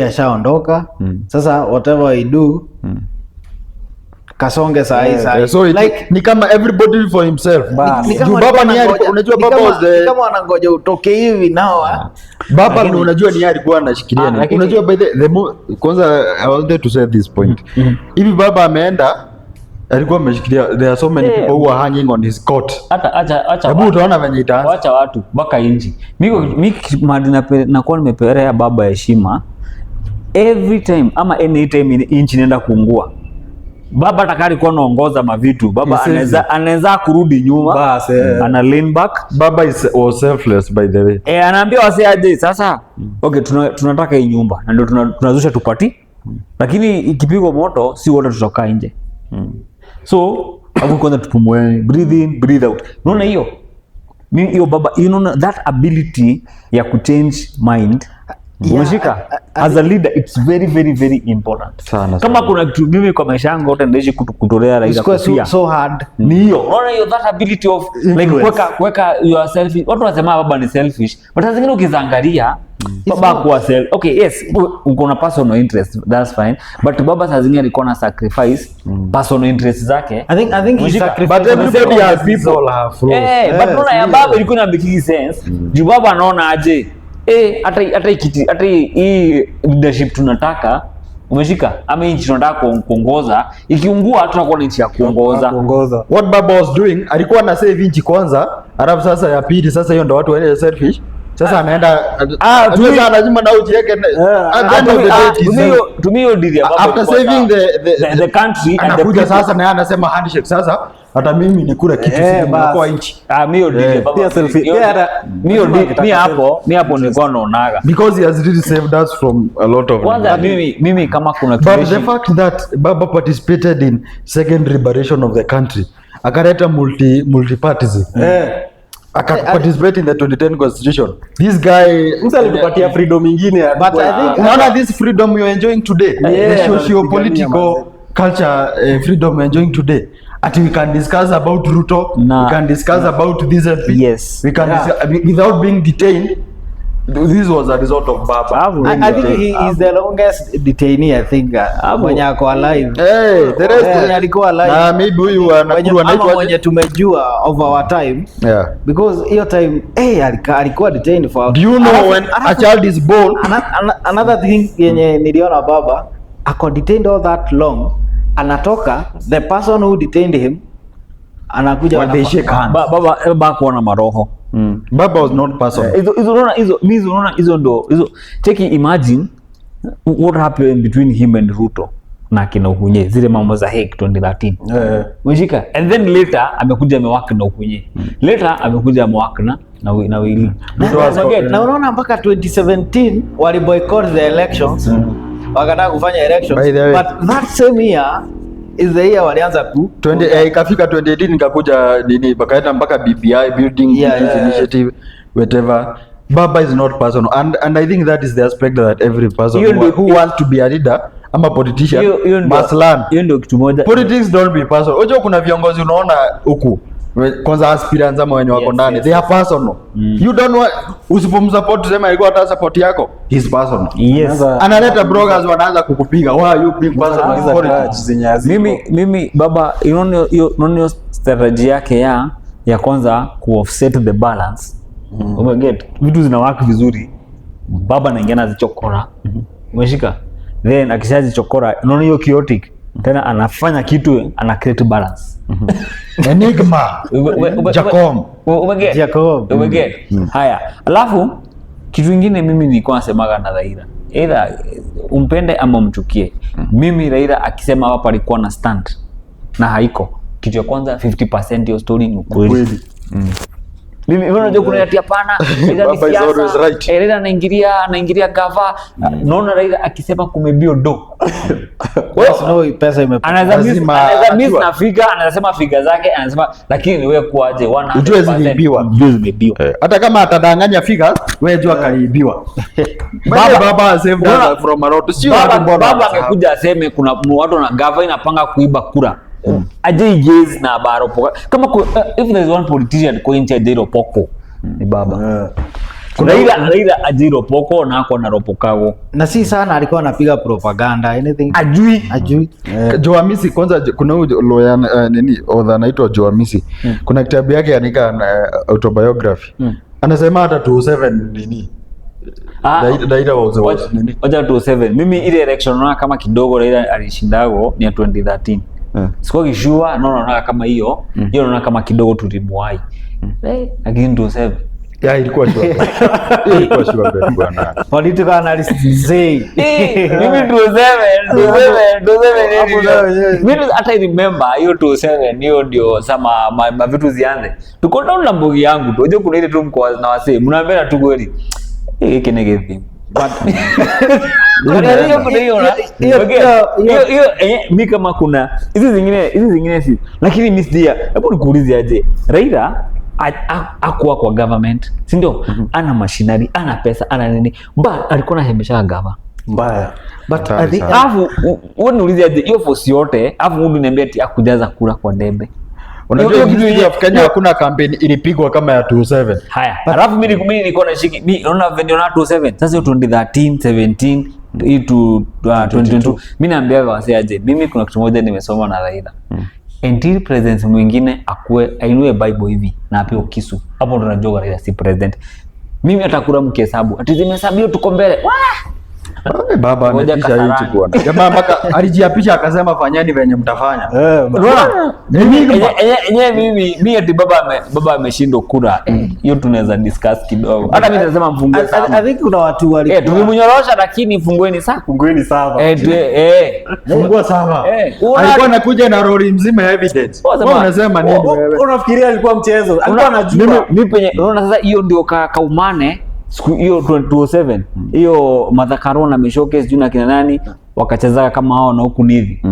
Ashaondoka. Sasa whatever we do, kasonge saa hii saa hii. Eh, so it, like ni kama everybody for himself. Bas. Ni Juu kama baba ni yeye wanangoja- unajua ni baba kama- was the ni kama wanangoja utoke hivi nao, ah. Baba ni unajua ni yeye alikuwa anashikilia Ah, nini. lakini Unajua by the mo, kwanza I wanted to say this point. Hivi baba ameenda, alikuwa ameshikilia, there are so many people who are hanging on his coat. Hata acha acha Hebu watu. utaona venye itaanza. Wacha watu mpaka inji. Mi mahali nakuwa nimeperea baba heshima, every time ama any time inchi inaenda kuungua, baba hata alikuwa anaongoza mavitu, baba He says anaweza kurudi nyuma. Bas, eh. Ana lean back. Baba was selfless, by the way. Eh, anaambia wasee aje sasa, okay, tunataka hii nyumba na ndio tunazusha tupati, lakini ikipigwa moto si wote tutakaa nje. So hapo kwanza tupumueni, breathe in, breathe out. Unaona hiyo, mimi hiyo baba, you know, that ability ya kuchange mind, umeshika, as a leader it's very, very, very important. Sana, Kama sana. kuna kitu mimi kwa maisha yangu yote ndaishi kutolea Raila Isikuwe so, kofia so hard. Ni hiyo. Unaona hiyo, that ability of like Influence. kuweka your selfish. Watu wanasema baba ni selfish, but saa zingine ukizaangalia baba kuwa self, okay, yes, uko na personal interest, that's fine, but baba saa zingine alikuwa na sacrifice personal interest zake. I think he Umeshika? sacrificed But everybody has people. people have flaws. Eh, but unaona ya baba ilikuwa ina make sense juu baba anaona aje, eh, hata hata hii leadership tunataka, umeshika, ama hii nchi tunataka kuongoza, ikiungua hatutakuwa na nchi ya kuongoza. Kuongoza. What baba was doing, alikuwa na save nchi kwanza, alafu sasa ya pili, sasa hiyo ndo watu waende selfish. Sasa anaenda Ah, sasa lazima na ujiweke at the end of the day it is Tumia hiyo deal ya baba after ilikuwa saving sawa. the The country and the anakuja people. sasa na yeye anasema handshake, sasa hata mimi nikule kitu, Eh, si bas. nimeokoa nchi. Ah, mi hiyo deal ya baba Pia selfie. Pia mi hiyo lazima deal- mi akitaka hapo mi hapo nilikuwa naonaga Because he has really saved us from a lot of kwanza mimi kama kuna But the fact that Baba participated in second liberation of the country, akaleta multipartism, aka participate in the 2010 constitution. This guy Mtu alitupatia freedom ingine ya But I think unaona this freedom you're enjoying today, the socio-political Anatupigania. Culture, freedom we're enjoying today, at we can discuss about Ruto, we can discuss about this MP, we can discuss without being detained. This was a result of Baba. Alafu- I think he is the longest detainee, I think, mwenye ako alive. Hey, the rest Mwenye alikuwa alive. Na maybe huyu wa Mwenye, Nakuru ama anaitwa mwenye tumejua over our time, because hiyo time, eh, alikuwa detained for Do you know when a child is born Another thing yenye niliona, baba ako detained all that long, anatoka, the person who detained him anakuja When they shake hands. Baba hakuwa na maroho. Baba was not personal. Hizo unaona hizo, mi hizo unaona hizo ndo hizo. Cheki, imagine what happened between him and Ruto na kina Uhunye, zile mambo za Hague 2013. Umeshika? And then later amekuja amework na Uhunye, later amekuja amework na Willy. Ruto has Umeget? Na unaona mpaka 2017 wali boycott the elections, wakataka kufanya elections, By the way. But that same year is the year walianza ku 20, ikafika 2018 ikakuja nini, bakaenda mpaka BBI, Building Bridges Initiative, whatever. Baba is not personal, and I think that is the aspect that every person Hiyo who wants to be a leader ama politician Hiyo must learn. Hiyo ndio kitu moja. Politics don't be personal. Unajua kuna viongozi unaona huku, kwanza aspirants ama wenye wako ndani, they are personal. You don't want, usipomsupport, tuseme alikuwa hata support yako, he's personal. Analeta bloggers, wanaanza kukupiga. Why are you being personal in Anaingiza politics? grudge zenye haziko. Mimi baba, unaona hiyo, unaona hiyo strategy yake ya kwanza ku offset the balance. Umeget? Vitu zinawaka vizuri, baba anaingia anazichokora. Umeshika? Then akishazichokora, unaona hiyo chaotic tena, anafanya kitu, ana create balance. Enigma. Jacom. Umeget? Jacob. Umeget? Haya, alafu kitu ingine mimi nilikuwa nasemaga na Raila, either umpende ama umchukie, mimi Raila akisema hapa palikuwa na stand na haiko, kitu ya kwanza 50% hiyo story ni ukweli. Kweli. Mimi wewe unajua kuna ati hapana, Raila ni Baba is siasa. Always right. Eh, Raila anaingilia gava. Naona Raila akisema kumeibiwa do. Yes, no, pesa imepotea. Anaweza miss, Lazima anaweza miss ajua. na figure, anaweza sema figure zake, anasema, lakini ni wewe kuaje 100% Ujue ziliibiwa. Ujue zimeibiwa. Eh, hata kama atadanganya figures, wewe jua kaliibiwa. Baba saved us from a lot. Sio Baba, watu mbona baba wanasahau. angekuja aseme kuna watu na gava inapanga kuiba kura, aje ijezi na baropoka kama if there is one politician kwa nchi aje ropoko ni baba. Raila ajiropoko na ako anaropokago. Na si sana alikuwa anapiga propaganda anything. Ajui. Ajui. Joe Hamisi kwanza, kuna huyu lawyer, nini, author anaitwa Joe Hamisi. Kuna kitabu yake andika, autobiography. Anasema hata 27 nini, Ah, Raila was nini. Wacha 27. Mimi ile election naona kama kidogo Raila alishindago ni ya 2013. Sikuwa kishua, no, naona kama hiyo, hiyo naona kama kidogo tulimuwai. Lakini 27. Yeah, ilikuwa sure bet. Hiyo ilikuwa sure bet, bwana. Political analyst say. Mimi 27, 27, 27 Hapo ndio. wenyewe. Mimi hata I remember hiyo 27, hiyo ndio sama ma vitu zianze. Tuko down na mbogi yangu tu. Unajua kuna ile tu mko na wasee. Mnaambia tu kweli. Hiki ni kipi? But hiyo kuna hiyo na Hiyo- Okay. hiyo- Hiyo mi kama kuna hizi zingine si, lakini mi sija. Hebu nikuulize aje, Raila akuwa kwa government, si ndio? Ana machinery, ana pesa, ana nini, but alikuwa anahemesha gava. Mbaya. But Hatari I think sana. Alafu wewe niulize aje, hiyo force yote, alafu mtu niambia ati akujaza kura kwa debe? Unajua Hiyo in kitu history of Kenya hakuna campaign ilipigwa kama ya 27. Haya, alafu mimi nilikuwa nashiki, mimi naona venye na 27, sasa hiyo 2013, 17, hii to 2022, mimi naambia wasee aje, mimi kuna kitu moja nimesoma na Raila. Until president mwingine akue ainue Bible hivi na apewe kisu, hapo ndo najua Raila si president. Mimi hata kura mkihesabu ati zimehesabiwa tuko mbele. Wah! Baba Ngoja ametisha nchi Kasarani. bwana. Jamaa mpaka alijiapisha akasema fanyeni venye mtafanya. Unaona? Nini? Enye mimi ati baba ameshindwa kura, hiyo tunaweza discuss kidogo. Hata mimi nasema mfungue I sana. think kuna watu walikuwa Tulimnyorosha lakini fungueni sana. Fungueni server. Fungua server. Alikuwa anakuja na lori mzima ya evidence. Wewe unasema nini wewe? Unafikiria alikuwa mchezo? Alikuwa anajua. Mimi penye unaona sasa hiyo ndio kaumane siku hiyo 2007, hiyo Martha Karua na Michoke sijui na kina nani wakacheza kama hao na huku Nithi,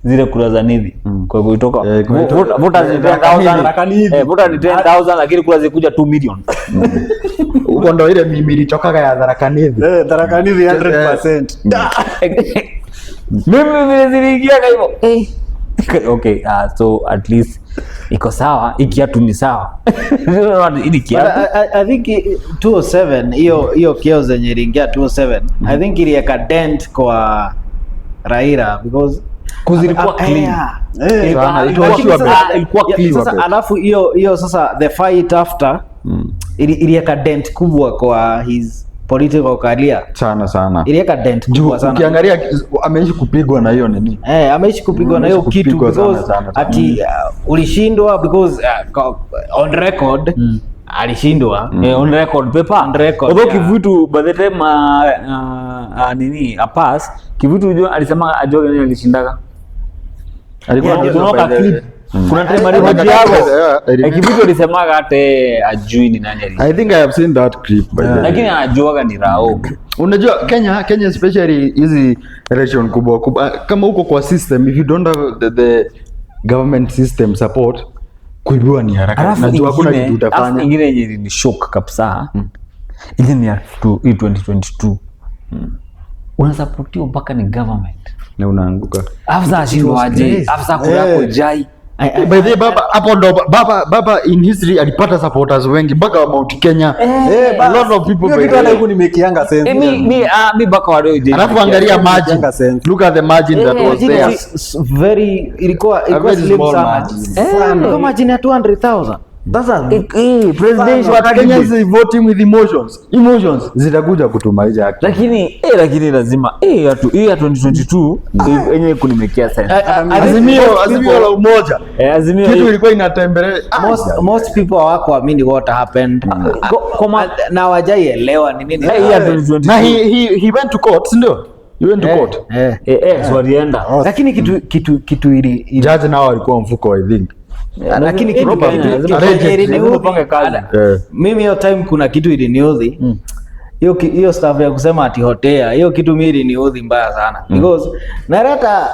zile kura za Nithi kwa kuitoka voters ni 10,000, voters ni 10,000 lakini kura zikuja 2 million. Huko ndo ile mimi ilichokaga ya Tharaka Nithi. Tharaka Nithi 100%. Mimi vile ziliingia hivyo, okay, so at least iko sawa, hii kiatu ni sawa, hii kiatu. I think 207, hiyo chaos yenye iliingia 207, I think iliweka dent kwa Raila because Ilikuwa clean. Ilikuwa clean. Sasa alafu hiyo sasa the fight after iliweka dent kubwa kwa his political career. Sana sana. Iliweka dent kubwa sana. Ukiangalia ameishi kupigwa na hiyo nini? Ameishi kupigwa na hiyo kitu because sana, sana. Ati ulishindwa because on record alishindwa. On record paper. On record, Although yeah. Kivuitu by the time nini a pass, Kivuitu unajua alisema ajua nani alishindaga. Alikuwa Kuna clip. Kuna time alihojiago. Kivuitu alisemaga hata ajui ni nani alishinda. I think I have seen that clip by the way. Lakini anajuaga ni Rao. Unajua Kenya especially hizi election kubwa kubwa, kama huko kwa system, if you don't have the government system support, kuibiwa ni haraka. Najua hakuna kitu utafanya. Alafu ingine yenye ni shock kabisa. Ile ni ya 2022. Unasupportiwa mpaka ni government. Na unaanguka. Afsa ashindwa aje? Afsa kura yako jai. By the way, baba hapo ndo baba in history alipata supporters wengi mpaka wa Mount Kenya. A lot of people Hiyo by kitu the hata way. huku nimekianga sense. Mi baka wa leo je. Alafu angalia margin. Jenga sense. Look at the margin that was Margin there. was very ilikuwa very slim small sana. margin. Sana. Ilikuwa margin ya 200,000. That's a Presidential But Kenyans candidate. is voting with emotions. Emotions zitakuja kutumaliza haki. Lakini lazima hii ya 2022 yenye kunimekia sense. Azimio la umoja. Azimio Kitu ilikuwa inatembelea. Most people hawakuamini what happened. Na hawajaielewa ni nini. Hii ya 2022. Na he went to court, si ndio? He went to court. So alienda. Lakini kitu ili Judge nao alikuwa mfuko, I think. Lakini kitu Probably. kitu Allegedly. iliniudhi- Upange kazi. Mimi hiyo time kuna kitu iliniudhi. Hiyo stuff ya kusema ati hotea, hiyo kitu mimi iliniudhi mbaya sana. Because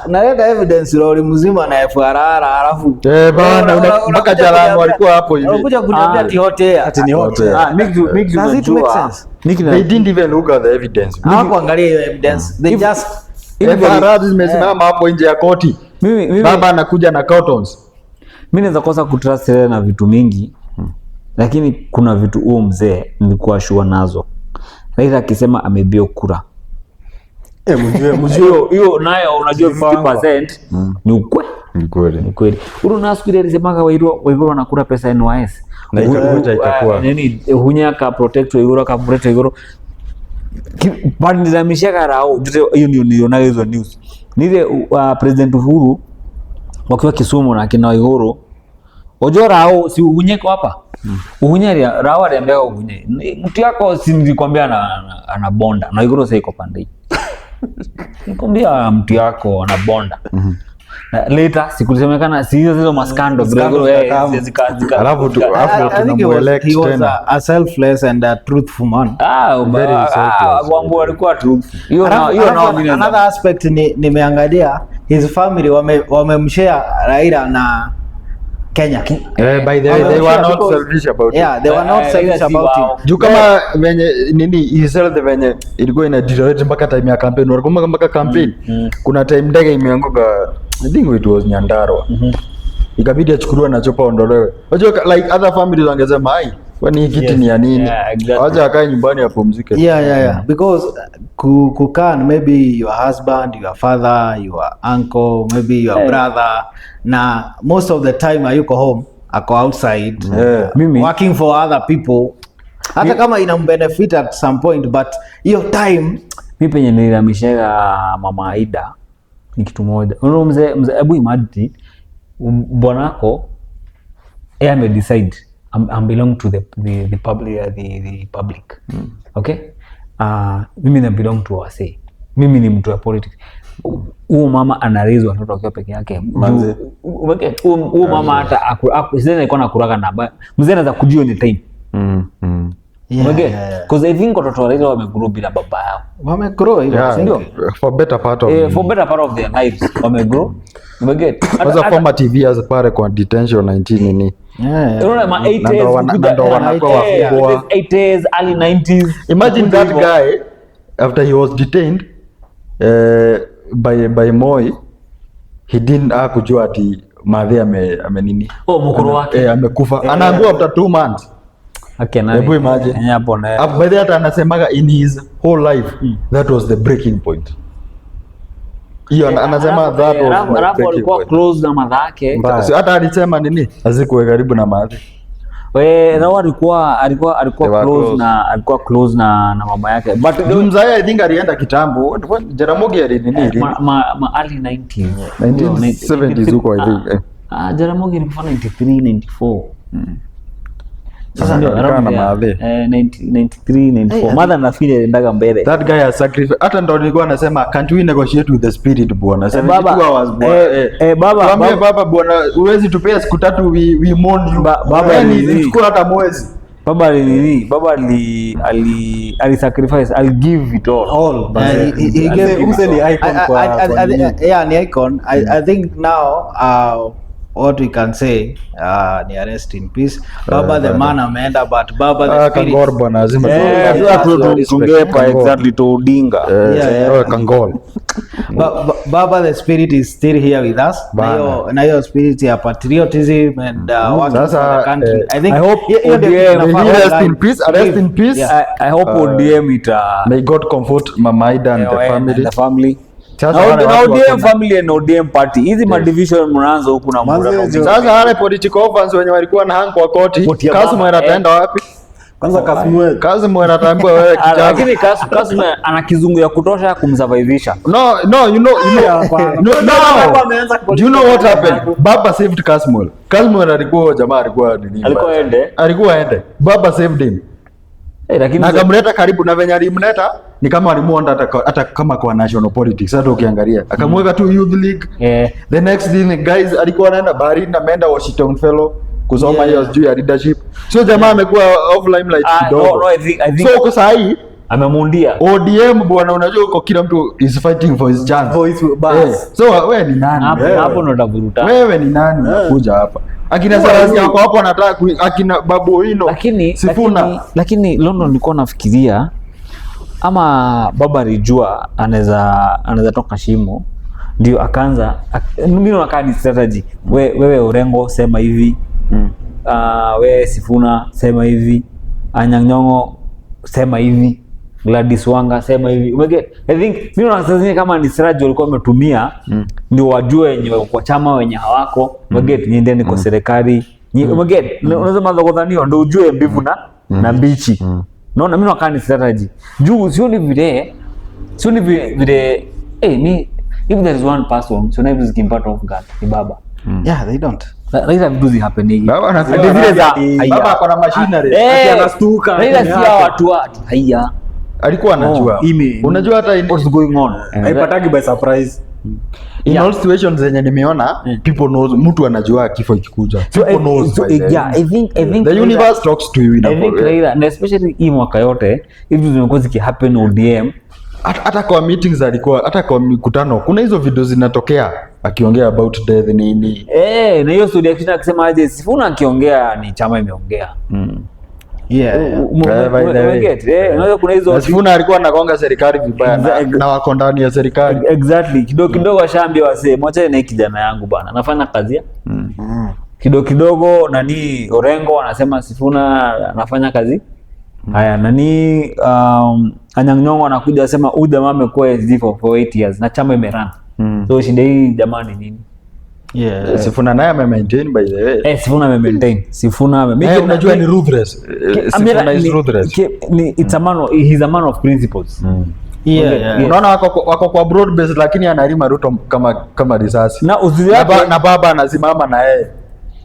naleta evidence lori mzima na FRR alafu Bana, mpaka Jalang'o walikuwa hapo hivi. Unakuja kuniambia ati hotea. Ati ni hotea. Mi kitu Does it make najua- sense? mi kitu They didn't even look at the evidence. Hawakuangalia hiyo evidence. They just FRR zimesimama hapo nje ya koti. Mimi Baba anakuja na cartons. mi naweza kosa kutrust yeye na vitu mingi, Lakini kuna vitu huo mzee nilikuwa sure nazo. Raila akisema ameibiwa kura, Eh, mjue mjue hiyo nayo unajua Jipangwa. 50% ni ukweli. Ni kweli. Ni kweli. Uru siku ile alisemaga Waiguru wanakula pesa NYS. Na ikakuja ikakuwa. Nini Hunya ka protect Waiguru, ka protect Waiguru. But nilizamishia rao jute hiyo ndio nilionayo hizo news. Ni ile President Uhuru wakiwa Kisumu na kina Waiguru. Wajua Rao si Uhunye kwa hapa. Uhunye Rao aliambia Uhunye, "Mtu yako si nilikwambia anabonda." Na Waiguru sasa iko pande hii. Nikwambia mtu yako anabonda. Na later sikusemekana si hizo hizo maskando Scandal kidogo, zikakam. Alafu I think tunamuelect he was tena. a selfless and a truthful man. Very selfless. Wangu walikuwa truth. Hiyo na Alafu- hiyo alafu nao mimi another aspect ni nimeangalia his family wamemshare Raila na Kenya. Eh, by the way, they were not Because- selfish about it. Yeah, they were not Eh, selfish ila si about wao. it. Juu kama venye nini his health venye ilikuwa ina deteriorate mpaka time ya campaign, walikumbuka mpaka campaign. Kuna time ndege imeanguka, I think it was Nyandarua. Ikabidi achukuliwe na chopper aondolewe. Unajua like other families wangesema ai, kwani hii kiti Yes. ni ya nini? Yeah, exactly. Wacha akae nyumbani apumzike. Yeah. Because kukan maybe your husband, your father, your uncle, maybe your brother, na most of the time hayuko home, ako outside Yeah. Mimi- working for other people. Hata kama ina benefit at some point, but hiyo time mi penye nilihamishaga mama Aida ni kitu moja. Unaona mzee, hebu imagine bwanako yeye ame decide I'm belong to the public, the public. Okay? Mimi na belong to wase. Mimi ni mtu wa politics. Huo mama ana raise watoto akiwa peke yake. Manze. Huo mama hata sidhani alikuwa anakuraga na mzee anaweza kujua ni time. Yeah, Umeget? yeah, yeah. Cause I think watoto wa Raila wamegrow bila baba yao. Wamegrow hivyo. Yeah, Si ndio? for better part of Eh, for better part of their lives wamegrow. Umeget? Kwanza formative years pale kwa detention 19 nini. Yeah. Unaona ma 80s Na ndo kukuja- na ndo wanakuwa wakubwa. 80s, early 90s. Imagine Kukuja that hivyo. guy after he was detained by Moi, he didn't hakujua ati madhe ame nini. Oh, mkuru wake. Eh, amekufa. Anaambiwa after 2 months. Okay, nani? Hebu imagine. Eh, hapo na. By the way, hata anasemaga in his whole life that was the breaking point. Hiyo anasema Alafu- that eh, was alafu my alafu breaking alikuwa point. close na madha yake. Mbaya. Si hata alisema nini? Azikuwe karibu na madhe. Eh, na alikuwa They were close close. na alikuwa close na mama yake. But Juu mzae I think alienda kitambo. Jaramogi ali nini? ma early 90s. 1970s huko I think. Eh. Ah, Jaramogi alikufa 93, 94. Sasa Ndio, alikaa around na there. madhe. Eh, 90 93, 94. Mother nafikiri aliendaga mbele. That guy has sacrificed. Hata ndo nilikuwa nasema can't we negotiate with the spirit bwana? 72 baba, hours bwana. baba, Tuambie baba. baba bwana, huwezi tupea siku tatu we mourn you. Baba Yani nini? chukua hata mwezi. Baba alinini? Baba ali sacrifice, ali give it all. All. Yeah, he gave- Mzee ni icon kwa nini? Yeah, ni icon. I think now what we can say ni rest in peace. Baba the man ameenda, but Baba the Ah, spirit. Kangor bwana, lazima Eh, Tungepa exactly to Odinga. Yeah, yeah. Kangor. Baba the spirit is still here with us. Na Bana. hiyo hiyo spirit ya patriotism and working Sasa, for the country. I think I hope hiyo ndio ODM kitu May tunafaa he rest learn. in peace, rest in peace. Yeah. I hope ODM ita May God comfort Mama Aida and the family. and the family. Sasa Na wale na watu ODM wako na- family and ODM party. Hizi ma division mnaanza huku na Manze, mura. jo- Sasa wale political orphans wenye walikuwa na hang kwa koti, Koti ya Kasmuel baba, ataenda wapi? Kwanza Kasmuel. Kasmuel ataambiwa wewe Ah, kijana. Lakini Kasum ana kizungu ya kutosha kumsurvivisha. No, you know, Hapana. no, no. Baba ameanza Do you know what happened? Baba saved Kasmuel. Kasmuel alikuwa jamaa alikuwa nini? Alikuwa mbaya. ende. Alikuwa ende. Baba saved him. Eh, lakini Na akamleta karibu na venye alimleta ni kama alimuonda hata kama kwa national politics hata ukiangalia. Akamweka tu youth league. eh, The next thing guys alikuwa anaenda Bahrain ameenda Washington Fellow kusoma hiyo sijui ya leadership. So jamaa amekuwa off limelight ah, kidogo. no, I think So uko sahi amemundia. ODM bwana, unajua uko kila mtu is fighting for his chance. Voice bas. Eh, so wewe ni nani? Hapo Wewe? hapo ndo tavuruta. Wewe ni nani unakuja hapa? Akina Sarasi wako hapo wanataka akina Babu Owino, Sifuna. Lakini London nilikuwa nafikiria ama baba alijua anaweza toka shimo ndio akaanza mimi naona kama ni strategy. Wewe Orengo sema hivi. We Sifuna sema hivi, Anyang' Nyong'o sema hivi, Gladys Wanga sema hivi. Umeget? I think mimi naona saa zingine kama ni strategy walikuwa wametumia ndio wajue wenye wako kwa chama, wenye hawako. Umeget? Niendeni kwa serikali. Umeget? Unaweza madhogodhanio ndio ujue mbivu na mbichi. Naona mimi nakaa ni strategy. Juu sioni vile ni if there is one person sioni vitu zikimpata off guard ni baba. Yeah, they don't. Raila vitu zihappenigi. Baba anasema Ati zile za ati- Baba ako na machinery. Ati anastuka, Raila si yake. hao watu watu. Haya. Alikuwa anajua. Unajua hata in, What's going on? Haipatagi by surprise. in Yeah. all situations zenye nimeona, people knows, mtu anajua kifo ikikuja. So, People knows so, by then. yeah, I think The Raila- universe talks to you in a I think Raila, and especially hii mwaka yote hivi vitu zimekuwa zikihappen ODM. Hata kwa meetings alikuwa, hata kwa mikutano kuna hizo video zinatokea akiongea about death nini. Eh, na hiyo story ya Kishina akisema aje Sifuna akiongea ni chama imeongea. Yeah. Eh, by the way. Umeget? Eh, unaweza kuna hizo Na Sifuna alikuwa anagonga serikali vibaya na wako ndani ya serikali. Exactly. Kidogo kidogo ashaambia wasee, mwachane na hii kijana yangu bana. Nafanya kazi ya. Kidogo kidogo nani Orengo anasema Sifuna anafanya kazi. Haya, nani Anyang' Nyong'o anakuja asema huyu jamaa amekuwa SG for 8 years na chama imerun. So shida hii jamaa ni nini? Yeah. Sifuna naye ame maintain by the way. Eh, Sifuna ame maintain. Sifuna ame Unajua ni ruthless. Sifuna is ruthless. Ni, it's a man of, he's a man of principles. Yeah, Okay, yeah. yeah. Unaona wako kwa broad base lakini analima Ruto kama risasi. Na uzuri Na, wake na baba anasimama na yeye.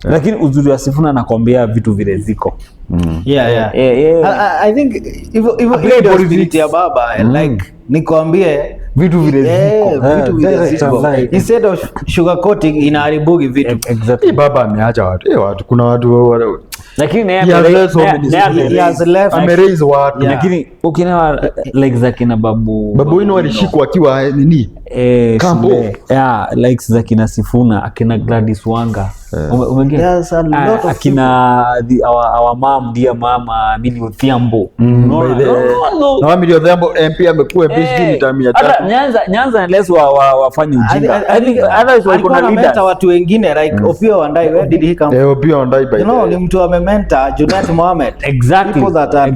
Lakini uzuri wa Sifuna anakwambia vitu vile ziko. Yeah. Eh. I think hivyo hivyo Apply hiyo ndio politics. spirit ya baba, like nikwambie Vitu vile ziko. Vitu vile Direct ziko. and live. Instead of sugarcoating inaharibugi vitu. Exactly. Hii baba ameacha watu. Watu kuna watu Lakini naye He has left so many He has left. Ameraise watu. Yeah. Lakini ukinawa like za kina babu Babu Owino alishikwa akiwa nini? Kambo. Shule. Yeah, likes za kina Sifuna, akina Gladys Wanga. Umeget? There's a lot of Akina our mom, dear mama Millie Odhiambo. Unaona? By the- No, no. Na Millie Odhiambo MP amekuwa MP sijui ni term ya Hata tatu. Nyanza unless wafanye ujinga. I think others walikuwa Alikuwa na na leaders. mentor watu wengine like Opiyo Wandayi, where did he come Eh, Opiyo Wandayi by You know, the ni way. mtu amementor Junet Mohamed. Exactly. People that are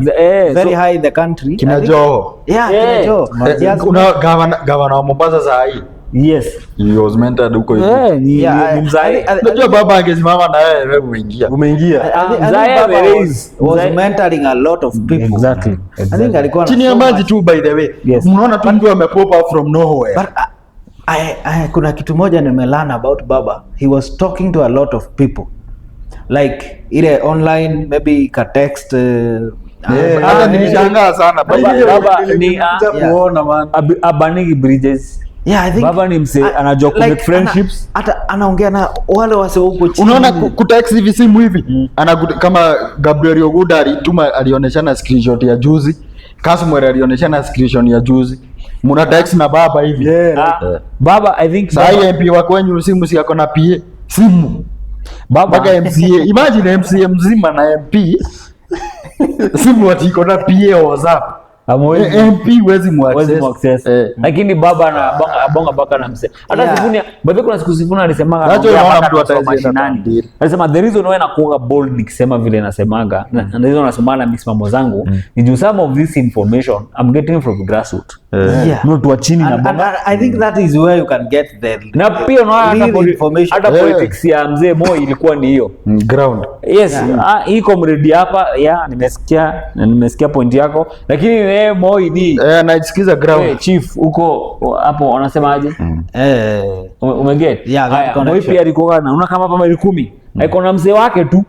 very so- high in the country. Kina I think- Joho. Yeah, Yeah. kina Joho. He has Kuna gavana wa Mombasa saa hii. Yes. He was mentored huko hivi. Eh, ni Yeah, ni mzae. Unajua baba angesimama na yeye wewe umeingia. Umeingia. I think Mzae Baba ameraise. was Mzae- mentoring a lot of people. Exactly. I think Exactly. alikuwa na Chini ya so maji much. tu by the way. Yes. Mnaona tu mtu amepop up from nowhere. But kuna kitu moja nimelearn about Baba. He was talking to a lot of people. Like ile online maybe ka text Hata nilishangaa sana. Baba ni Nilikuja kuona man. Abanigi bridges. Yeah, I think Baba ni msee anajua ku make friendships. Hata anaongea na wale wase huko chini. Unaona kutext hivi simu hivi. Kama Gabriel Oguda alituma, alioneshana screenshot ya juzi. Kasmuel alioneshana screenshot ya juzi. Muna text na baba hivi. Yeah. Ah, Baba I think Saa hii Baba, MP wa kwenyu simu si ako na PA. Simu. Baba Mpaka MCA. Imagine MCA mzima na MP. Simu ati iko na PA WhatsApp. Hamwezi- MP huwezi huwezi muaccess. muaccess. Eh. Lakini baba na bonga bonga baka na mse. Hata Yeah. Sifuna, by the way kuna siku Sifuna alisemaga Nacho anaongea unaona mpaka mtu na watu wa hataezi enda mashinani. deal. Alisema the reason why nakuanga bold nikisema vile nasemaga na the reason nasema na misimamo zangu ni juu some of this information I'm getting from grassroots. Yeah. Mtu wa chini na And, bonga. and I think that is where you can get the Na pia unaona hata real information. hata Yeah. politics ya mzee Moi ilikuwa ni hiyo. Ground. Yes, hii comrade hapa, yeah, nimesikia point yako, lakini yeye Moi ni Eh, naisikiza ground. hey, chief huko hapo wanasema aje? Umeget? Yeah, that Haya, Moi connection. pia alikuwa na unaona kama hapa maili 10. Aiko na mzee wake tu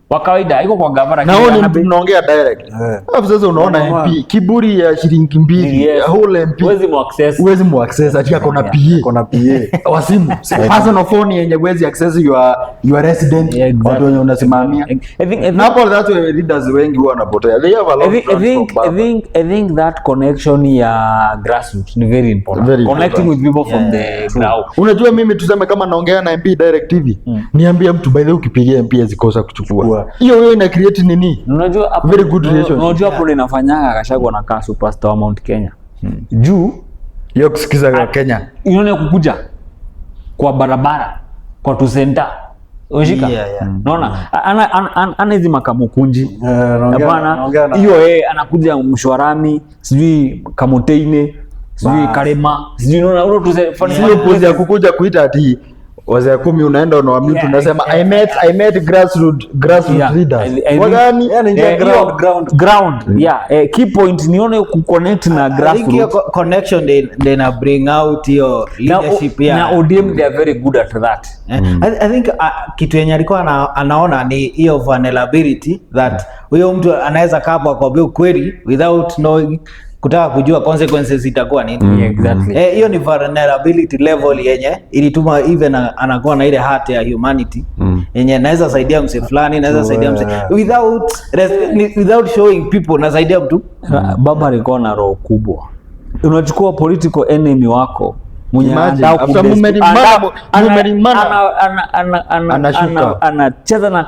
wa kawaida, aiko kwa gavana. Na huo ni mtu mnaongea direct. Alafu sasa unaona MP kiburi ya shilingi 2, Yes. whole MP. Huwezi muaccess. Huwezi muaccess ati ako na PA. Kona PA. Wa simu. Personal phone yenye huwezi access your resident, Yeah, exactly. watu wenye unasimamia. I think I Na think hapo that's where leaders wengi huwa wanapotea. They have a lot I think, to I learn think, from I Baba. think, I think that connection ya grassroots ni very important. Very Connecting important. with people from the ground. Unajua mimi tuseme kama naongea na MP direct hivi, niambie mtu by the way ukipigia MP azikosa kuchukua. Hiyo hiyo ina create nini? Unajua hapo Very good relationship. Unajua hapo ndio inafanyaga Gachagua anakaa superstar wa Mount Kenya. Juu Hiyo kusikiza kwa Kenya. unaona kukuja kwa barabara kwa tusenta Unashika? Yeah. Unaona? Ana hizi makamukunji. Anaongea- Hapana. Hiyo yeye anakuja Mshwarami, sijui Kamoteine, sijui Karema, sijui unaona ule tu Sio pozi ya kukuja kuita ati wazee 10 unaenda unawamute unasema I met grassroots leaders. Wagani? Yeah, ni Eh, ground, hiyo- ground. ground. Yeah, key point nione kuconnect na I think hiyo grassroots. connection they na bring out hiyo leadership ya Na ODM they are very good at that. I think kitu yenye alikuwa anaona ni hiyo vulnerability that huyo mtu anaweza kaa hapo akwambia ukweli without knowing kutaka kujua consequences itakuwa nini. Yeah, exactly. Hiyo ni vulnerability level yenye ilituma even anakuwa na ile heart ya humanity yenye naweza saidia mse fulani, naweza saidia mse without showing people nasaidia mtu. Baba alikuwa na roho kubwa. Unachukua political enemy wako mwenye Imagine, anataka after mumelimana- Anashuka. anacheza na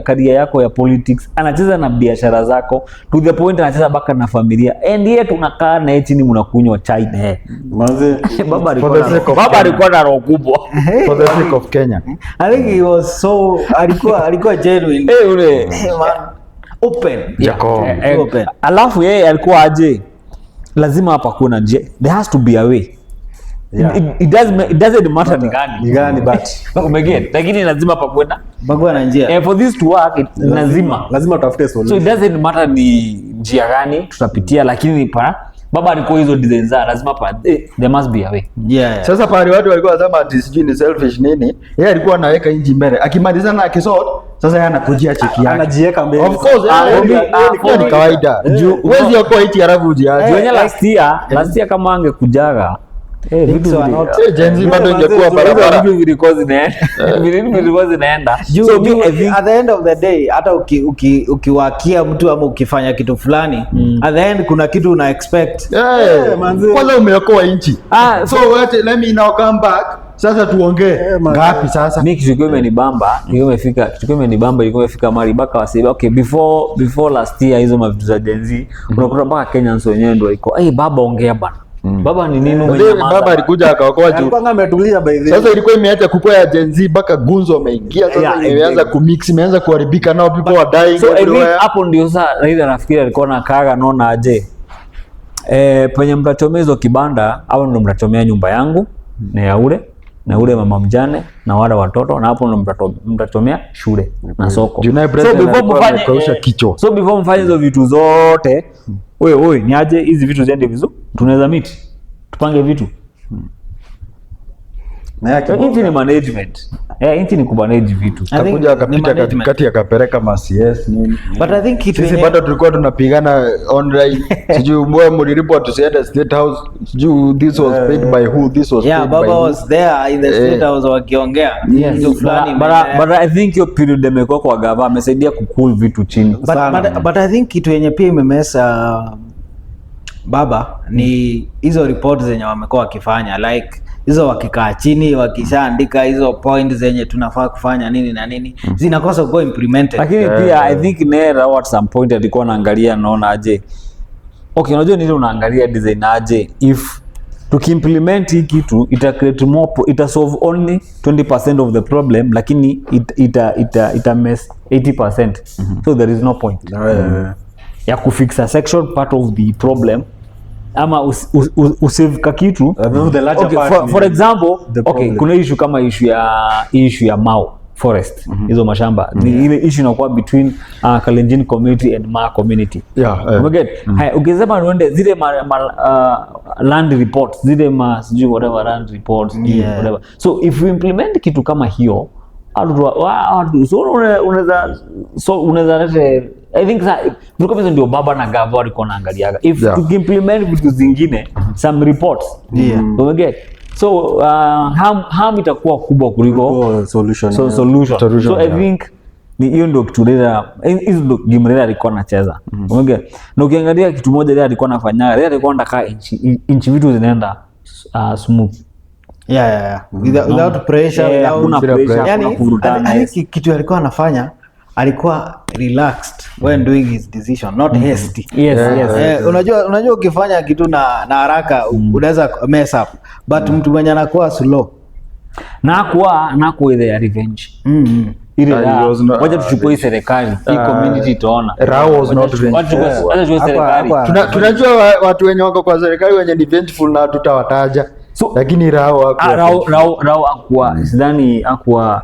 career yako ya politics, anacheza na biashara zako to the point anacheza mpaka na familia, and yet unakaa naye chini mnakunywa chai na yeye. Manze, Baba alikuwa For the na sake of baba Kenya. alikuwa na roho kubwa. For the sake of Kenya. I think he was so alikuwa genuine. Ule Man, open. Jacob. Open. Alafu yeye alikuwa aje, lazima hapa kuna njia, there has to be a way. Yeah. It doesn't matter ni gani. Ni gani but Umeget? Lakini lazima pakuwe na Bagua na njia. For this to work lazima. lazima tutafute So it solution. doesn't matter ni njia gani tutapitia, lakini pa baba alikuwa hizo design za lazima pa there must be a way. Yeah. Sasa pale watu walikuwa wanasema ati sijui ni selfish nini, yeye alikuwa anaweka inji mbele. Akimalizana akisort, sasa yeye anakujia cheki yake. Anajiweka mbele. Of course, hiyo ni kawaida. Huwezi okoa iti halafu ujiache. Juu last year kama angekujaga vitu so not. Gen Z bado ingekuwa barabara. Vitu vilikuwa zinaenda. Vitu vilikuwa zinaenda. So me, at the end of the day hata ukiwakia mtu ama ukifanya kitu fulani, at the end kuna kitu una expect. Kwanza umeokoa nchi. So what, let me now come back. Sasa tuongee. Ngapi sasa? Mimi kitu imenibamba, ilikuwa imefika mali mpaka wasema okay before last year hizo mavitu za Gen Z, unakuta mpaka Kenyans wenyewe ndio iko, "Eh, baba ongea bana." Baba ni nini umenyamaza? Baba alikuja akaokoa juu. Alikuwa ametulia by the way. Sasa ilikuwa imeacha kukua ya Gen Z mpaka gunzo ameingia sasa, imeanza kumix, imeanza kuharibika, now people are dying So I think everywhere. hapo ndio sasa Raila nafikiri alikuwa na kaga naona aje. Penye mtachomea hizo kibanda au ndio mtachomea nyumba yangu na ya ule na ule mama mjane na wale watoto, na hapo ndo mtachomea shule na soko. So So before mfanye hizo vitu zote, wewe niaje hizi vitu ziende vizuri, tunaweza meet tupange vitu. Nchi ni management. Nchi ni kumanage vitu. Akakuja akapita katikati akapeleka ma CS nini. But I think kitu sisi bado tulikuwa tunapigana online. Sijui mbona mlilipwa tusiende State House. Sijui this was paid by who, this was paid by who. Baba was there in the State House wakiongea. Yes. But I think hiyo period amekuwa kwa gava amesaidia kucool vitu chini. But I think kitu yenye pia imemesa baba ni hizo report zenye wamekuwa wakifanya, like hizo wakikaa chini wakishaandika hizo point zenye tunafaa kufanya nini na nini, zinakosa kuwa implemented. Lakini pia I think Nera at some point alikuwa anaangalia naona aje. Okay, unajua nini unaangalia design aje if tukiimplement hii kitu ita create more, ita solve only 20% of the problem, lakini ita mess 80%. So there is no point ya kufix a section part of the problem ama usave ka kitu. Okay, for example, okay, kuna issue kama issue ya Mau forest, hizo mashamba. Ni ile issue inakuwa between Kalenjin community and Ma community. Umeget? Haya, ukisema uende zile land reports, zile sijui whatever land reports, whatever. So if we implement kitu kama hiyo, unaweza lete, I think vitu kama hizo ndio baba na gava walikuwa wanaangaliaga. If tukiimplement vitu zingine, some reports. Umeget? So harm itakuwa kubwa kuliko solution. Solution. So I think ni hiyo ndio kitu Raila, hizo ndio game Raila alikuwa anacheza. Umeget? Na ukiangalia kitu moja Raila alikuwa anafanya, Raila alikuwa anataka inchi vitu zinaenda smooth. Yeah. Without pressure, hakuna pressure, yani, hakuna kuvurutana. I think kitu alikuwa anafanya, alikuwa relaxed when doing his decision, not hasty. Yes. Unajua ukifanya kitu na haraka unaweza mess up, but mtu mwenye anakuwa slow Na kwa ile ya revenge. Ile ya wacha tuchukue serikali, hii community itaona. Rao was not vengeful. Wacha tuchukue serikali. Tunajua watu wenye wako kwa serikali wenye ni vengeful na tutawataja. So, lakini Rao Rao hakuwa, sidhani hakuwa.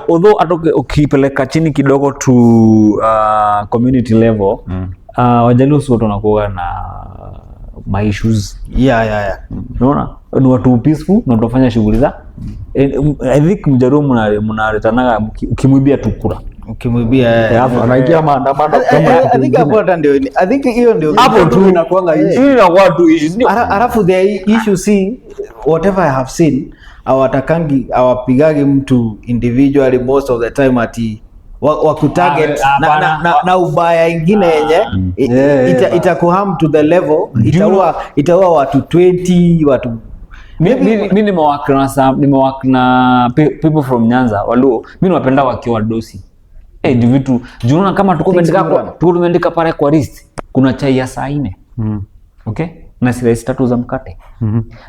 Although atoke ukipeleka chini kidogo to community level, Wajaluo si watu wanakuwa na my issues. Yeah. Unaona? Ni watu peaceful na tunafanya shughuli za. I think Mjaluo mnaletanaga ukimwibia tu kura. Ukimwibia anaingia maandamano kama I think hapo hata ndio, I think hiyo ndio hapo tu inakuanga issue. Hiyo inakuwa tu issue. Alafu the issue si whatever I have seen, hawatakangi hawapigagi mtu individually most of the time ati wakutarget na ubaya ingine yenye itakuharm to the level itaua watu 20 watu. Mimi nimework na people from Nyanza Waluo, mimi nawapenda wakiwa dosi. Ndio vitu unaona kama tuko tumeandika pale kwa list kuna chai ya saa 4. Okay? Na slice 3 za mkate.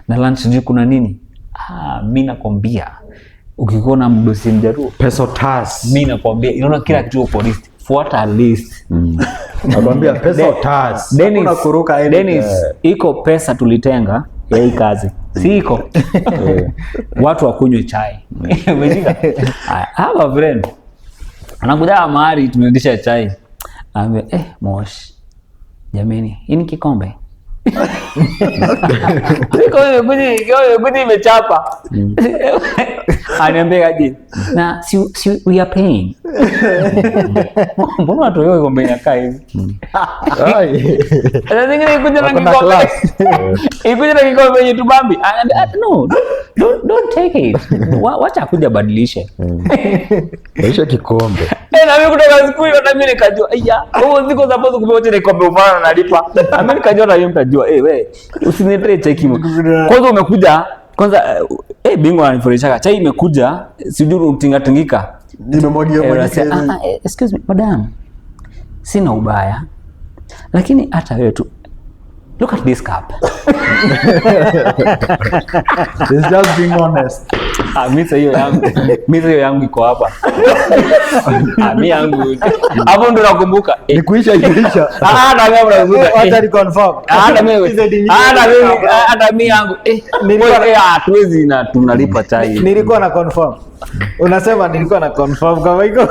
Na lunch sijui kuna nini. Mimi nakwambia ukikuona mdosi Mjaluo peso tas. Mimi nakwambia unaona kila kitu kwa list. Fuata list. Nakwambia peso tas. Dennis, iko pesa tulitenga ya hii kazi. Si iko. Watu wakunywe chai. Umejika? Hapa friend. Anakuja mahali tumeendesha chai. Anambia, Moshi. Jamani, hii ni kikombe. Kikombe imekuja imechapa. Ananiambia aje? Na si we are paying. Mbona watu wao kikombe inakaa hivi? Sasa zingine ikuja na kikombe. Ikuja na kikombe yenye tubambi. Ananiambia no, don't take it. Wacha kuja badilishe. Badilisha kikombe. Na mimi kutoka siku hiyo hata mimi nikajua, aya, wewe ziko supposed kupewa tena kikombe ufana nalipa. Na mimi nikajua na yeye mtajua, wewe usiniletee cheki. Kwanza umekuja kwanza bingwa ananifurahisha. Chai imekuja, sijui utingatingika. Nimemwagia mwagika. Excuse me madam. Sina ubaya. Lakini hata wewe tu look at this cup. It's just being honest. Mimi hiyo yangu iko hapa. Mimi yangu. Hapo ndo nakumbuka. Ni kuisha ilisha. Na mimi nakumbuka. Hata ni confirm. Hata mimi yangu. Nilikuwa hatuwezi na tunalipa chai. Nilikuwa na confirm. Unasema nilikuwa na confirm kama iko.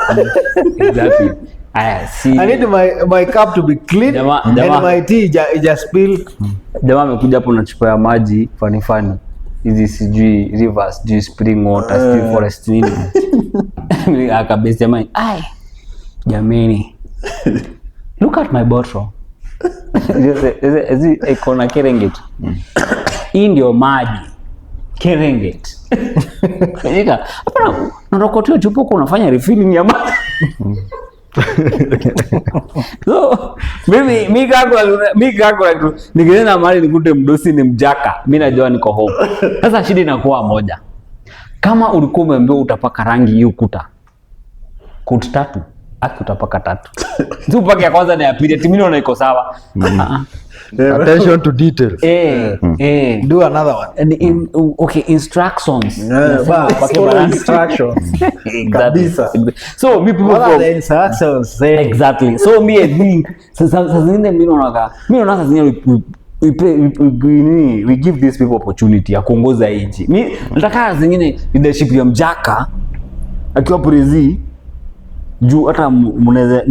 Exactly. I need my cup to be clean and my tea just spill. Jamaa amekuja hapo na chupa ya maji fani. Hizi sijui river, sijui spring water, sijui forest nini. Akabesi jamani, ai jamani. Look at my bottle. Iko na Serengeti. Hii ndio maji. Serengeti. Hapana, unarokotea chupa huko unafanya refilling ya maji. So mimi kako nikienda mahali nikute mdosi ni mjaka, mimi najua niko home. Sasa shida inakuwa moja. Kama ulikuwa umeambiwa utapaka rangi hii ukuta kuti 3, aki utapaka 3. Tu upake ya kwanza na ya pili, ati mimi naona iko sawa. Attention to details. Do another one. And okay, instructions. Instructions. Kabisa. So me people what are the instructions say? Exactly. So me I think sasa zingine mimi naona sasa zingine we give these people opportunity ya kuongoza nchi. Mimi nataka zingine leadership ya mjaka akiwa prezi juu hata mnaweza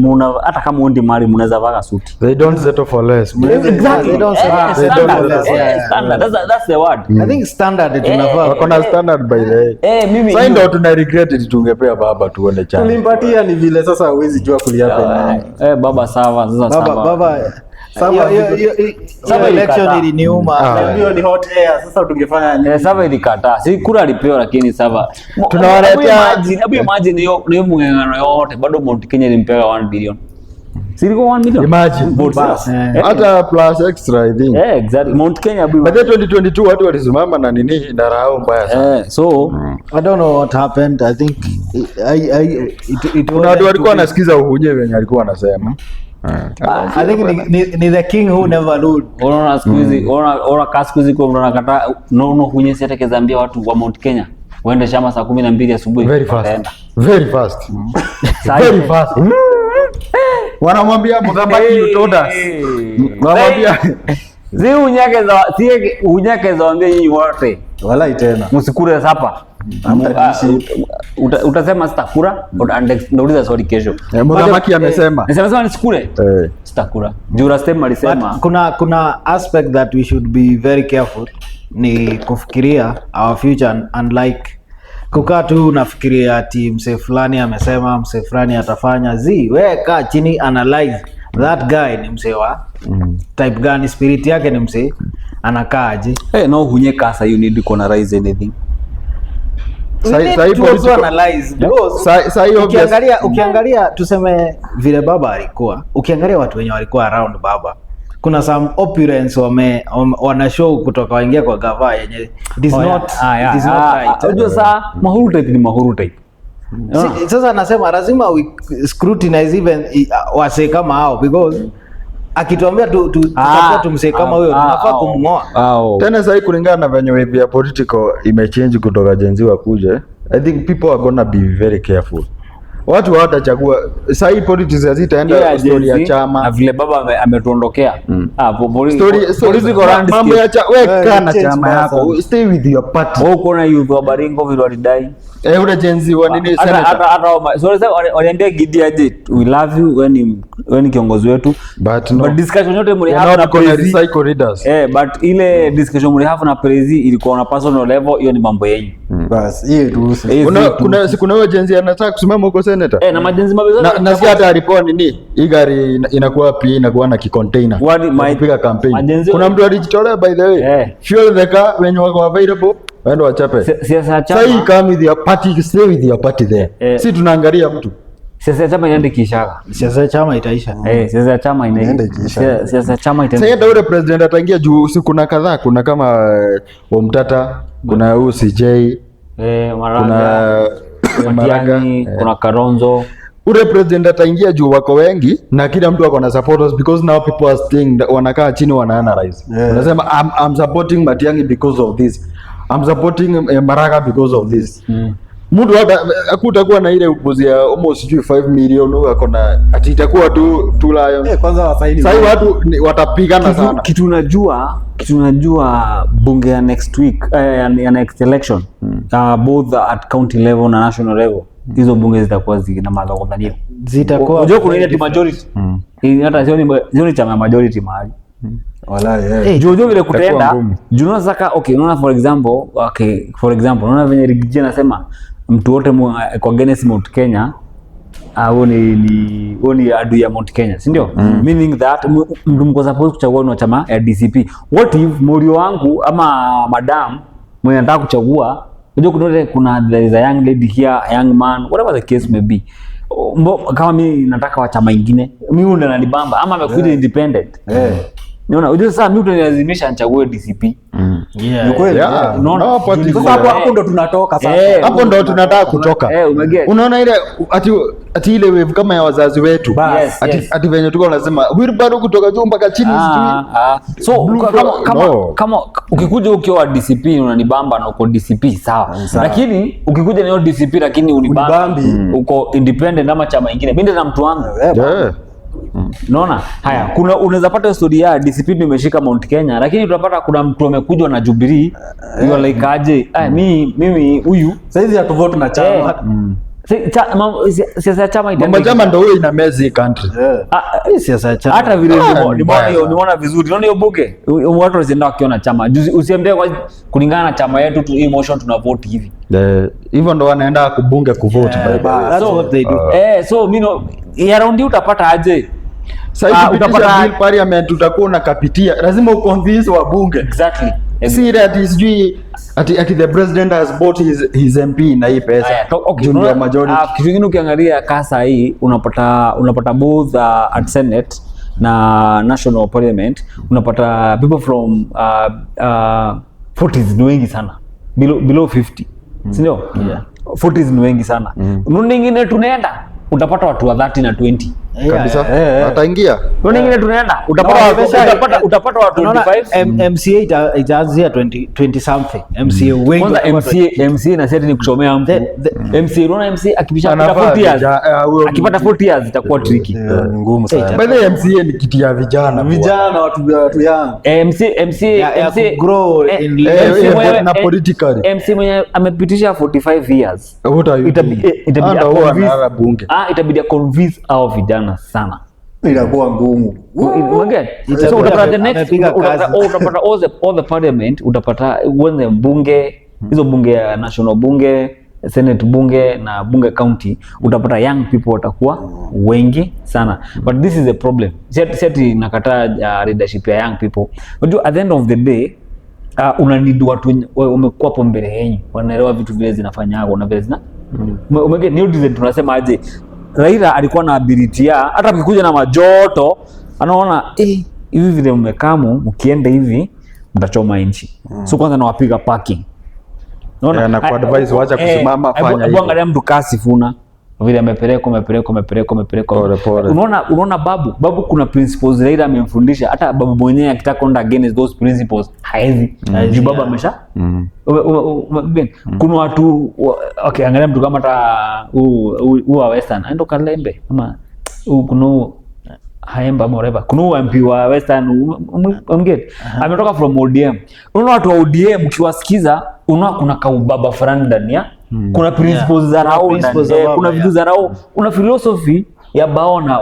hata kama undi mali mnaweza vaga suti. They don't settle for less. Exactly. They don't settle for less. Standard. That's the word. I think standard tunavaa. Wako na standard by the way. Mimi sasa ndio tuna regret it, tungepea baba tuone chana. Tulimpatia ni vile sasa huwezi jua kuliapa. Baba sawa sasa sawa. Baba sawa election iliniuma. Hiyo ni hot air sasa tungefanya nini? Sawa ilikataa. Si kura alipewa lakini sawa. Tunawaletea hebu imagine hiyo mng'ang'ano yote bado Mount Kenya ilimpewa 1 billion. Si ilikuwa 1 million? Imagine. Hata plus extra I think. Exactly. Mount Kenya But then 2022 watu walisimama na nini na rao mbaya sana. So I don't know what happened. I think it kuna watu walikuwa wanasikiza uhunye wenye alikuwa anasema. I think ni the king who never ruled. Unaona siku hizi, unaona ka siku hizi kwa mtu anakataa no hunye si hata kezambia watu wa Mount Kenya waende shamba saa 12 asubuhi. Very fast. Wataenda. Very fast. Saa Very hii. fast. Wanamwambia Muthamaki, you told us. Wanamwambia Si unyake za waambia nyinyi wote Walai tena. msikure hapa. Hamtanishi. Utasema sitakura, ndauliza sorry kesho. Muthamaki amesema. Nisema sema nisikure. Eh. Sitakura. Juu last time alisema But kuna aspect that we should be very careful ni kufikiria our future, unlike kukaa tu unafikiria ati msee fulani amesema, msee fulani atafanya. We kaa chini, analyze that guy ni msee wa type gani, spirit yake ni msee anakaaje. Eh, no hunye kasa you need to analyze anything. We need to also analyze because Sahi obvious- ukiangalia tuseme vile baba alikuwa, ukiangalia watu wenye walikuwa around baba, kuna some opulence wana show kutoka waingia kwa gava yenye it is Oh, yeah. not, Ah, yeah. it is not Ah, right. ah, unajua saa mahuru type ni mahuru type. Sasa nasema lazima we scrutinize even wasee kama hao, because akituambia tu support msee kama huyo, tunafaa kumngoa. Tena sahi kulingana na venye wave ya political imechange kutoka Gen Z wakuje, I think people are gonna be very careful. Watu hawatachagua sahi, politics hazitaenda Yeah, story ya Gen Z, na chama. vile baba ametuondokea. Story Political landscape. mambo ya we Eh, kaa na change chama mbaya yako, sana. stay with your party. Wewe uko na youth wa Baringo vile walidai. Eh, ule Gen Z wa nini Hata senator. hata hata so waliambia Gidi aje, we love you, wewe ni kiongozi wetu. But no. But discussion yote mli We're have na not gonna Prezi. recycle leaders. Eh, but ile discussion mli have na Prezi ilikuwa on a personal level, hiyo ni mambo yenyu. Bas, hiyo tuhusu. Eh, Kuna si kuna si kuna huyo Gen Z anataka kusimama huko senator. Eh, na majenzi mabeza. Na nasikia hata alipewa nini? Hii gari inakuwa pia inakuwa na kicontainer. Wadi- Kupiga campaign. majenzi- Kuna mtu alijitolea by the way. Eh. Fuel the car when you are available, waende wachape. Siasa ya chama. Sasa hii come with your party, stay with your party there. Eh. Si tunaangalia mtu. Siasa ya chama inaenda ikiishaga. Siasa ya chama itaisha. Eh, siasa ya chama Inaenda inaenda ikiisha. Siasa ya chama itaenda. Sasa hata ule president ataingia juu si kuna kadhaa, kuna kama Omtata, kuna huyu CJ, Eh, Maraga, kuna Maraga. Matiang'i, kuna Kalonzo. Ule president ataingia juu wako wengi na kila mtu ako na supporters because now people are staying, wanakaa chini wana analyze. Yeah. Wanasema I'm supporting Matiang'i because of this. I'm supporting Maraga because of this. Mtu hata hakutakuwa na ile upuzi ya almost sijui 5 million huyu ako na ati itakuwa tu two lions. Eh, kwanza wasaini. Sasa watu watapigana sana. Kitu unajua bunge ya next week, ya next election, both at county level na national level, hizo bunge zitakuwa zina madhogodhanio. Zitakuwa Unajua kuna ile ati majority. Hata sioni chama ya majority mahali. Walai, eh. Eh, Juu unajua vile kutaenda, ngumu. juu unaona sasa, okay, unaona for example, okay, for example, unaona venye Riggy G anasema mtu wote kwa against Mount Kenya, huo ni huo ni adui ya Mount Kenya, si ndio? Meaning that mtu mko supposed kuchagua ni wa chama ya DCP. What if morio wangu ama madam mwenye anataka kuchagua, unajua kuna ile, kuna there is a young lady here, a young man, whatever the case may be. Kama mimi nataka wa chama ingine, mimi huyu ndo ananibamba ama amekuja independent. Eh. Unaona, unajua sasa mimi utanilazimisha nichague DCP. Yeah. Ni kweli. Yeah. Unaona? No, party Sasa hapo ndo tunatoka sasa. Eh. Hapo ndo tunataka kutoka. Eh, umeget. Unaona ile ati ile wave kama ya wazazi wetu. Yes, Ati yes. ati venye tulikuwa tunasema wheelbarrow kutoka juu mpaka chini sijui. So Blue kama, no. kama ukikuja ukiwa wa DCP unanibamba na uko DCP sawa, Sawa. lakini ukikuja na hiyo DCP lakini unibambi, Unibambi. uko independent ama chama ingine, mimi ndio na mtu wangu. Eh, Yeah. Unaona? Haya, kuna unaweza pata hiyo story ya DCP ndio imeshika Mount Kenya, lakini utapata kuna mtu amekuja na Jubilee, you are like aje, mimi huyu Saizi hatuvote na chama. Siasa ya chama Mambo itaenda chama ndo huyo ina mezi hii country. Eh. Hii siasa ya chama. Hata vile Ni mbaya sana. nimeona vizuri, unaona hiyo bunge watu wasienda wakiona chama. Juzi usiambie kwa kulingana na chama yetu tu hii motion tuna vote hivi. Hivyo ndo wanaenda kubunge kuvote by the way. That's what they do. So mimi ya round hii utapata aje? Sasa hivi Utapata utapata bill parliament utakuwa unakapitia, lazima uconvince wabunge. Exactly. Si ile ati sijui ati the president has bought his MP na hii pesa. Aya, okay, Juu ndio unaona, majority. Kitu kingine ukiangalia kasa hii unapata both at Senate na National Parliament unapata people from 40s ni wengi sana, below 50, si ndio? 40s ni wengi sana. Unaona ingine tunaenda utapata watu wa 30 na 20. Kabisa. Yeah. Ataingia. Kuna ingine tunaenda utapata No, watu utapata watu Unaona, 25. MCA itaanzia 20 something. MCA wengi Kwanza watakuwa MCA MCA na seti ni kuchomea mtu. MCA, unaona MCA akipisha Anafaa 40 years. huyo Akipata 40 years itakuwa tricky. Yeah, ni ngumu sana. By the way, MCA ni kiti ya vijana bwana. Vijana watu young. MC MC Ya MC kugrow in MC mwenyewe- na politically. MC mwenye amepitisha 45 years. What are you doing? Itabidi Anda huwa a-convince- analala bunge. Itabidi a convince hao vijana sana. Inakuwa ngumu. Umeget? Itabidi So utapata the next amepiga utapata kazi. utapata all the parliament, utapata wenze bunge, hizo bunge ya national bunge, senate bunge na bunge county, utapata young people watakuwa wengi sana. But this is a problem. Si ati nakataa leadership ya young people. Unajua at the end of the day una need watu wamekuwa hapo mbele yenu, wanaelewa vitu vile zinafanyagwa na vile zina umeget? New design tunasema aje? Raila alikuwa na ability ya hata akikuja na majoto anaona hivi vile mmekamu mkienda hivi mtachoma nchi. So kwanza nawapiga parking. Unaona? Yeah, na kuadvise waacha kusimama, fanya Hebu hivi. angalia mtu Kasifuna vile amepelekwa amepelekwa. Pole, pole. Unaona babu kuna principles Raila amemfundisha, hata babu mwenyewe akitaka kwenda against those principles haezi. Juu babu amesha kuna watu okay, angalia mtu kama hata huu wa Western aendo Kalembe ama huu kuna huu Haemba ama whatever. Kuna huu MP wa Western umget ametoka from ODM. Unaona watu wa ODM ukiwasikiza unaona kuna kaubaba fulani ndani ya kuna principles za Rao Principles ndani, za baba, kuna vitu za Rao, kuna philosophy ya bao na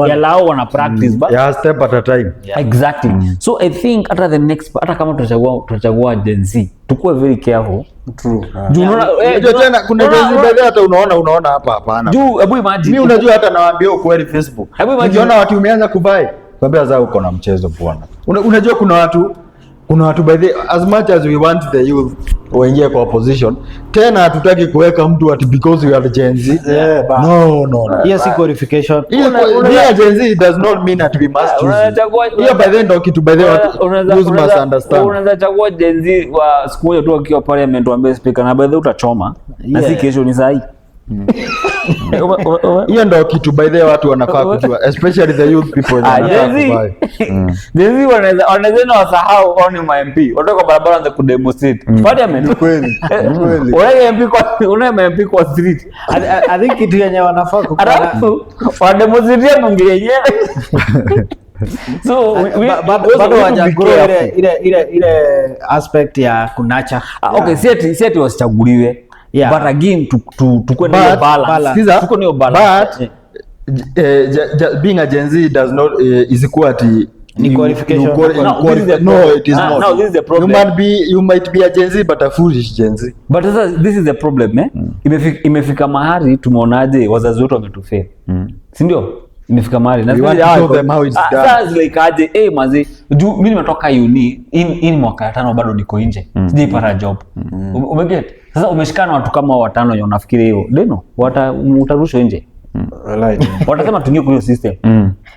ya lao wana practice but Yeah, step at a time. Exactly. So I think hata the next, hata kama tutachagua Gen Z, tukue very careful. True. Juu unaona Unajua tena kuna Gen Z by the way hata unaona hapa hapana. Juu hebu imagine. Mimi unajua hata nawaambia ukweli Facebook. Hebu imagine. Nikiona watu umeanza kuvai, kwambia zao uko na mchezo bwana. Unajua kuna watu by the as much as we want the youth waingie kwa opposition, tena hatutaki kuweka mtu ati because we are Gen Z. Yeah, ba. No. Hiyo si qualification. Hiyo Gen Z does not mean that we must choose. Hiyo by the ndo kitu by the watu youth must understand. Unaweza chagua Gen Z wa siku moja tu akiwa parliament waambie speaker na by the way utachoma na si kesho ni sahi. Hiyo ndo kitu by the way watu wanafaa kujua, especially the youth people wanafaa kuvai. Gen Z wanaweza na wasahau wao ni ma MP. Watoka barabara waanze kudemonstrate. Parliament. Kweli. Kweli. Unaye MP kwa unaye MP kwa street. I think kitu yenye wanafaa kukua Alafu wademonstrate bunge yenyewe. So bado hawajagrow ile aspect ya kunacha. Okay, si ati wasichaguliwe. Yeah. But again tukue na hiyo balance. Tuko na hiyo balance. But being a Gen Z does not isikuwa ati ni qualification. No, it is not. Now this is the problem. You might be a Gen Z but a foolish Gen Z. But this is the problem eh? Imefika mahali tumeonaje wazazi wetu wametufail. Si ndio? Imefika mahali. We want to show them how it's done. Sasa like aje mazi juu mimi nimetoka uni in mwaka 5 bado niko nje. Sijaipata job. Umeget? Sasa umeshikana watu kama watano wenye unafikiri hiyo. Deno utarushwa nje. Right. Watasema tuingie kwa hiyo system.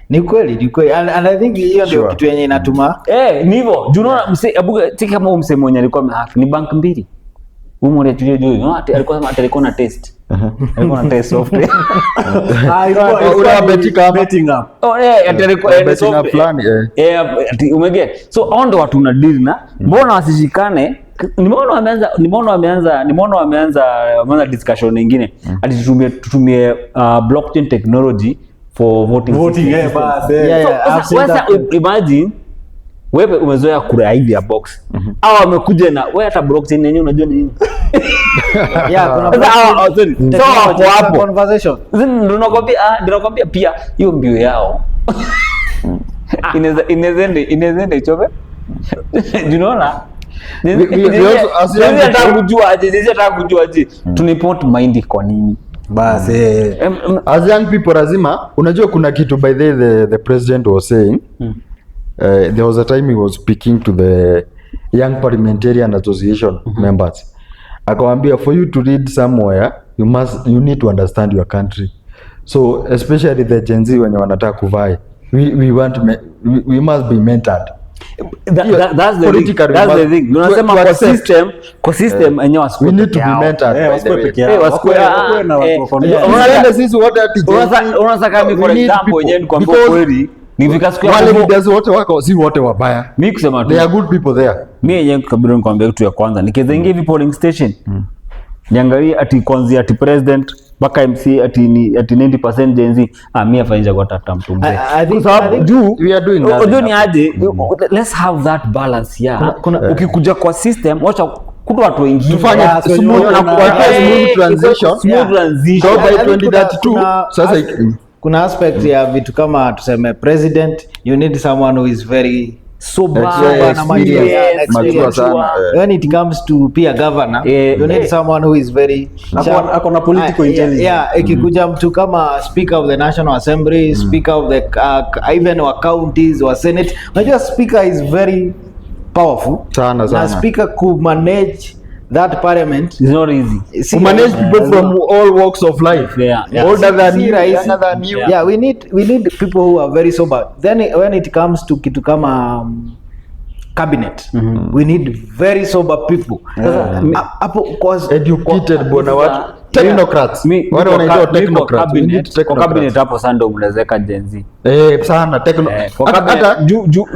Ni kweli. And I think hiyo ndio kitu yenye inatuma. Ni hivyo. Juu unaona mse hebu cheki kama mse mwenye alikuwa amehack ni bank mbili. Huyu mmoja juju juju alikuwa na test. Alikuwa na test software. Betting app. Oh yeah, Betting app fulani. Umeget. So hao ndio watu una deal na. Mbona wasishikane? Nimeona wameanza discussion nyingine. Ati tutumie blockchain technology for voting. Yeah, so, sasa imagine wewe umezoea kura hivi ya box. Hao wamekuja na wewe hata blockchain yenyewe unajua ni nini? Yeah, kuna so wako hapo. Conversation. Ndio nakwambia pia hiyo mbio yao. Inaweza ichome. Unaona? Nataka kujua aje tuniport mind kwa nini? Basi as young people lazima unajua kuna kitu by the president was saying. There was a time he was speaking to the Young Parliamentarian Association members. Akawaambia for you to read somewhere you need to understand your country. So especially the Gen Z wenye wanataka kuvai, we must be mentored. That's the thing. Politically, That's the we thing. must- Unasema to kwa accept. system, kwa system enyewe wasikuwe We need to peke be yao. mentored, Eh, by the wasikuwe way. peke yao. Eh, wasikuwe- Wakuwe na watu wako na- Usiende sisi wote ati Gen Z. Unaona kama We for need example people. yenyewe nikwambia Because kweli, nifika siku ya wale kuvo- leaders wote wako si wote wabaya. mi kusema tu There are good people there. mi yenyewe kabla nikwambia kitu ya kwanza, nikiweza ingia hivi polling station niangalie ati kuanzia ati president mpaka MC ati ni ati 90% Gen Z, ah, mi afanyisha kwa tata mtu mzee. I Kwa sababu think- juu We are doing nothing unajua ni hapo. aje, let's have that balance ya ukikuja kwa system, wacha kuta watu wengine Tufanye Yeah, so smooth you na know, kuweka eh, smooth transition. smooth transition. So by I think 2032 sasa kuna aspect ya vitu kama tuseme president, you need someone who is very Sober, sober na mature, Experience. yeah, Mature experience. sana, eh. When it comes to pia governor, you need someone who is very sharp. Ako na political intelligence. Yeah, ikikuja mtu kama speaker of the National Assembly, speaker of the even wa counties wa senate, unajua speaker is very powerful Sana, na sana. speaker ku manage that parliament It's not easy. si To manage people from all walks of life. Yeah. Older than Si you, rahisi. younger than you. Yeah, we need people who are very sober. Then when it comes to kitu kama cabinet, we need very sober people. Sasa hapo Educated bwana watu. Technocrats. Wale wanaitwa Mi kwa technocrats. We need cabinet, kwa cabinet technocrats. hapo sasa ndio mnawezeka Gen Z. Eh, sana techno. Kwa Hata cabinet, hata juu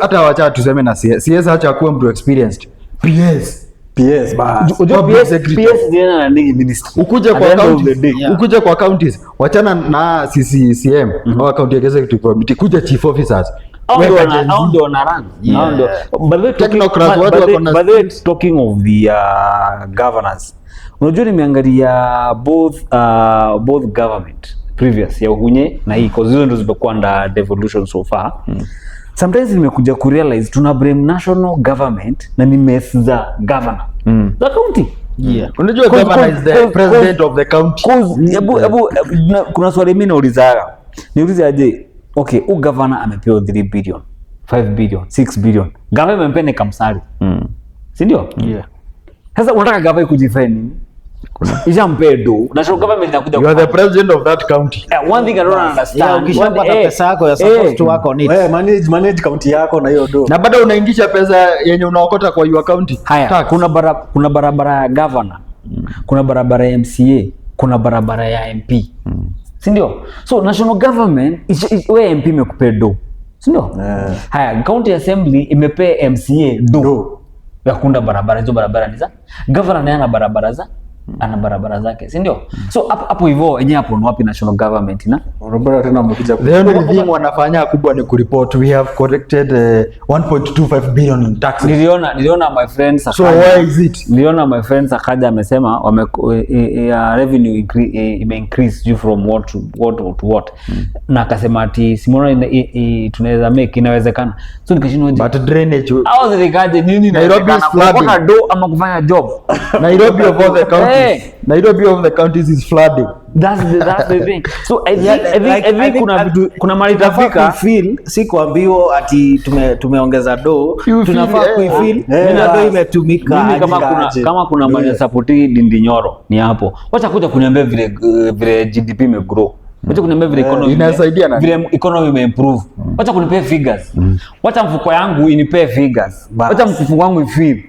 hata wacha tuseme na CS, CS acha kuwa mtu experienced. PS. PS bas. Unajua Public PS secretary. PS zinaenda na nini ministry. Ukuje At kwa the end of the counties, day. ukuje kwa counties, wachana na CCCM au county executive committee, kuja chief officers. Hao ndio Weka wana- Gen Z. hao ndio wana run. Hao ndio. By the way, Technocrats, watu wako na by the way, talking of the governors. Unajua nimeangalia both government previous ya Uhunye na hii, cause hizo ndio zimekuwa under devolution so far. Sometimes nimekuja kurealize tuna blame national government na ni mess za governor za county. Unajua governor is the president of the county. Cause, hebu kuna swali mimi naulizaga, niulize aje, okay, u governor amepewa 3 billion, 5 billion, 6 billion, gava imempea ni kamsari, si ndio? Sasa unataka gava ikujifanya nini? Ishampea do national government inakuja You are the kufanya. president of that county. One thing I don't understand. Yeah, ukishapata pesa yako you're supposed to work on it. Wewe manage county yako na hiyo do. Na bado unaingisha pesa yenye unaokota kwa your county. Haya, Tax. kuna barabara ya governor, kuna barabara ya MCA, kuna barabara ya MP, si ndio? So national government we MP imekupea do, si ndio? Yeah. Haya, county assembly imepea MCA do, Do. ya kuunda barabara. Hizo barabara ni za governor, naye ana barabara za ana barabara zake, si ndio? So hapo hivyo enyewe hapo ni wapi national government na Barabara tena wamekuja The only thing wanafanya kubwa ni kureport we have collected 1.25 billion in taxes. Niliona my friend So Sakaja. where is it? Niliona my friend Sakaja amesema wame revenue ime increase juu from what to what to what, na akasema ati simona tunaweza make, inawezekana. So nikashindwa je, But drainage hao serikali nini Nairobi is inawezekana? flooding. Kuokota do ama kufanya job? Nairobi of all the counties. Eh. Nairobi of the counties is flooding. That's the thing. So I think, I think, Like, I think kuna vitu, kuna mahali tunafaa itafika kuifeel, si kuambiwa ati tumeongeza do, You feel, tunafaa eh. kuifeel Eh, na do imetumika mimi kama aje. kuna aje. kama kuna mali Yeah. support Ndindi Nyoro ni hapo. Wacha kuja kuniambia vile GDP imegrow. Wacha kuniambia vile economy Inasaidia nani? vile economy imeimprove. Wacha kunipea figures. Wacha mfuko yangu inipee figures. Bas. Wacha mfuko wangu ifeel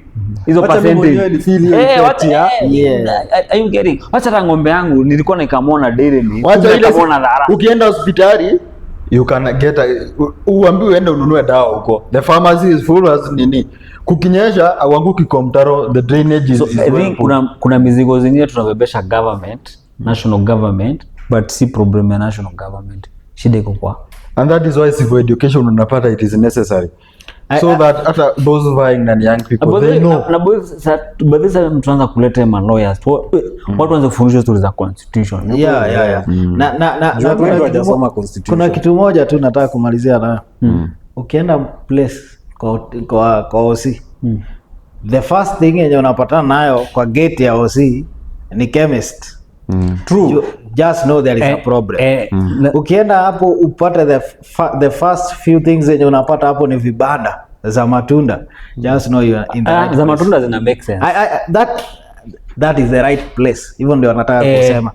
hizo Wacha mimi mwenyewe percentage. nifeel hiyo Eh, effect wacha Yeah. are you getting? Wacha hata ng'ombe yangu nilikuwa nikamwona daily ni. Wacha ile nikamwona dhara. ukienda hospitali you can get uambiwe uende ununue dawa huko. The pharmacy is full as nini. Kukinyesha auanguki kwa mtaro, the drainage is, So is I well think put. kuna mizigo zingine tunabebesha government, national government, but si problem ya national government. Shida iko kwa And that is why civil education unapata it is necessary. So that hata those vying and young people they know. Na by the time tuanza kuleta ma lawyers, watu waanze kufundishwa stories za constitution. Yeah. Na Watu wengi hawajasoma constitution. kuna kitu moja tu nataka kumalizia nayo. Ukienda place kwa OC, the first thing yenye unapatana nayo kwa gate ya OC ni chemist. True. You just know there is a problem. Ukienda hapo upate the first few things zenye unapata hapo ni vibanda za matunda. Just know you are in the right Za place. matunda zina make sense. That is the right place. Hivyo ndio nataka kusema.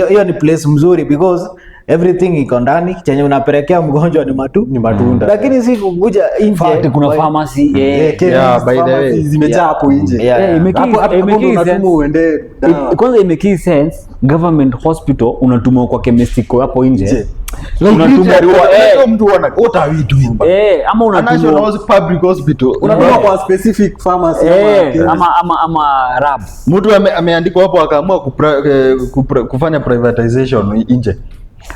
Hiyo ni place mzuri because Everything iko ndani, chenye unapelekea mgonjwa ni Ni matunda. Lakini si kukuja nje. Fact, kuna pharmacy, Eh, chemist, Yeah, by the way. pharmacy zimejaa hapo nje. Yeah, yeah. Hapo hapo ndio unatumwa uende dawa. Kwanza imake sense, government hospital unatumwa kwa chemist iko hapo nje. Nje. Like Unatumwa literally, kwa- unajua mtu wana what are we doing? Eh, ama A national unatumwa public hospital. Unatumwa kwa specific pharmacy ama eh, chemist. ama rab. Mtu ameandikwa hapo akaamua kufanya privatization nje.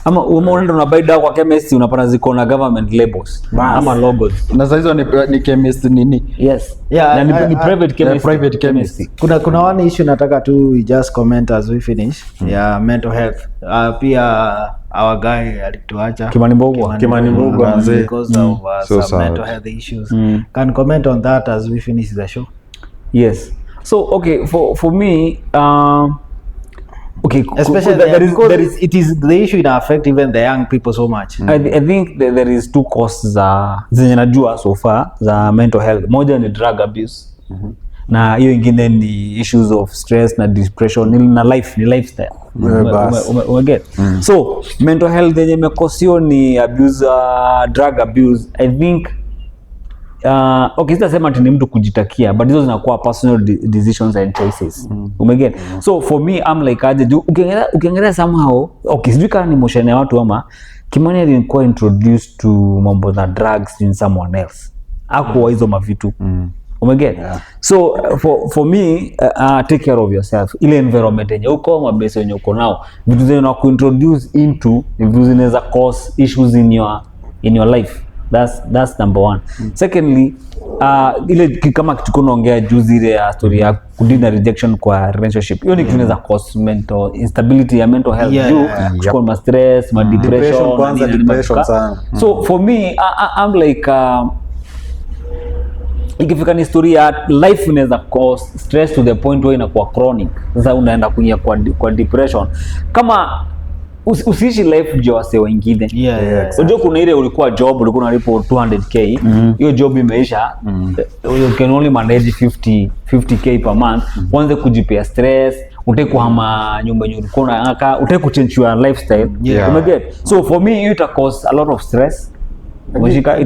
Ama unaenda unabuy dawa kwa chemist, unapata ziko na government labels ama logos. Na sasa hizo ni chemist nini? Yes. Yeah, Na ni private chemist. Private chemist. Kuna one issue nataka tu we just comment as we finish, ya mental health. Pia our guy alituacha. Kimani Mbugua. Kimani Mbugua, manze. Because of So some sad. mental health issues. Can comment on that as we finish the show. Yes. So okay, for me, okay, Especially there is, because there is it is the issue ina affect even the young people so much. I think there is two causes za zenye najua so far za mental health. Moja ni drug abuse. Na hiyo ingine ni issues of stress na depression ni na life ni lifestyle. Bas. Ume get? So mental health yenye imecausiwa ni abuse, drug abuse. I think okay, sitasema ati ni mtu kujitakia, but hizo zinakuwa personal decisions and choices. Umeget? So for me, I'm like aje, juu ukiangalia somehow, okay, sijui kama ni motion ya watu ama Kimani alikuwa introduced to mambo za drugs in someone else, akuwa hizo mavitu. Umeget? So for me, take care of yourself. Ile environment yenye uko, mabesi yenye uko nao, vitu zenye na kuintroduce into ni vitu zinaweza cause issues in your life. That's number one. Secondly, ile kama kitu kunaongea juzi, ile ya story ya kudeal na rejection kwa relationship, hiyo ni kitu inaweza cause mental instability ya mental health, juu kuchukua ma stress, ma depression, Depression kwanza, nini, nini, depression sana. So for me, I'm like, ikifika ni story ya life inaweza cause stress to the point where inakuwa chronic, sasa unaenda kuingia kwa depression. Kama usiishi life juu ya wasee wengine. Unajua kuna ile ulikuwa job, ulikuwa unalipwa 200K, hiyo job imeisha, you can only manage 50 50K per month, uanze kujipea stress, utaki kuhama nyumba yenye ulikuwa unakaa, utaki kuchange your lifestyle. Umeget? So for me, hiyo ita cause a lot of stress. Umeshika?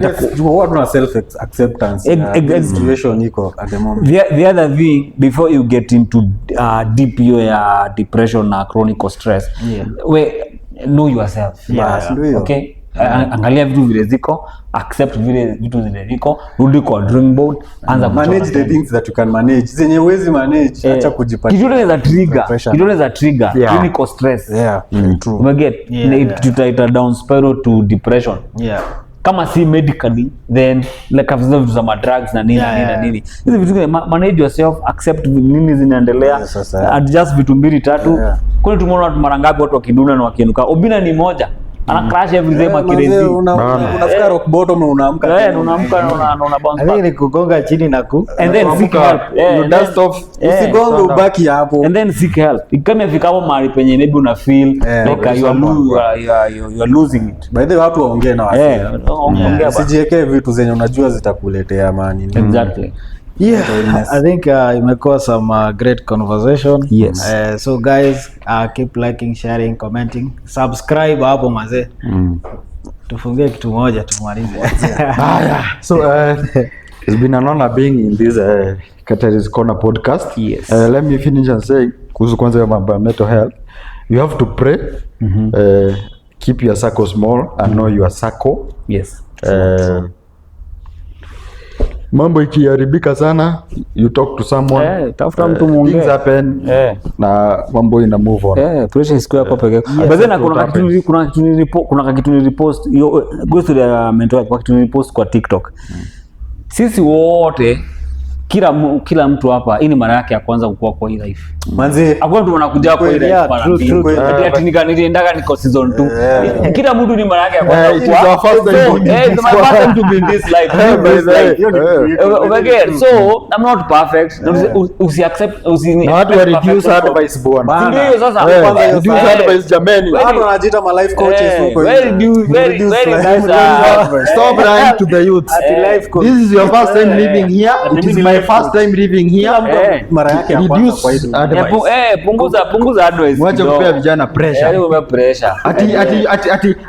Huwa tuna self acceptance ya situation iko at the moment. The other thing, before you get into deep hiyo ya depression na chronic stress, we know yourself. Bas, ndio hiyo. Okay, angalia vitu vile ziko, accept vile vitu zile ziko, rudi kwa drawing board, anza kuchora Manage the tena. things that you can manage. Zenye huwezi manage, acha kujipatia Kitu inaweza trigger, pressure. kitu inaweza trigger clinical stress. Yeah, true. Umeget? Yeah. Tutaita down spiral to depression. Kama si medically, then like vitu za madrugs na nini na nini na nini, hizi vitu zingine, manage yourself, accept nini zinaendelea. Yes, sasa. Adjust vitu mbili tatu. Kwani tumeona watu mara ngapi watu wakiduna na wakiinuka? Obina ni moja, ana crash every day. Eh, manze, Makirezi. unafika rock bottom na unaamka Eh, tena. na unaamka na una bounce I think back. ni kugonga chini na ku And then seek help. You And dust off. Usigonge, ubaki hapo. And then seek help. Kama ifika hapo mahali penye maybe una feel like you are losing it. By the way, watu waongee na wasee. Eh, ongea bana. Usijiekee vitu zenye unajua zitakuletea amani. Exactly. Yeah, I think imekuwa some great conversation. Yes. So guys, keep liking, sharing, commenting, subscribe hapo mazee. Tufungie kitu moja tumalize. Haya. So it's been an honor being in this Kateri's Corner podcast. Yes. Let me finish and say kuhusu kwanza hiyo mambo ya mental health. You have to pray. Keep your circle small and know your circle. Mambo ikiharibika sana, you talk to someone. Eh, tafuta mtu muongee. Things happen. Na mambo ina move on. Eh, pressure isikuwe yako peke yako. But then That's kuna what kitu kuna kitu nilipost hiyo, go to the mental health, kuna kitu nilipost kwa TikTok. Sisi wote, kila mtu hapa, hii ni mara yake ya kwanza kukua kwa hii life. Manze, Hakuna mtu anakuja kwa hii life Yeah, mara true, mbili. true, Ati niliendaga niko season 2. Kila mtu ni mara yake ya kwanza It is kukua. our first time So, being in it's this my first time to be in this life. Eh, by This the way, life. eh. Umeget? So, I'm not perfect. Usi accept usi Na watu wa reduce advice, bwana. Si ndio hiyo sasa? Eh, Kwanza hiyo reduce sasa. advice, jameni. Watu wanajiita ma life coaches huko Very nje. very Reduce nice, advice. Stop lying to the youth. Ati life coach. This is your first time living here. It is my my first time living here. Mara yake ya kwanza kwa hii Reduce dunia. advice. Punguza advice Mwache kidogo. kupea vijana pressure. Kupea pressure.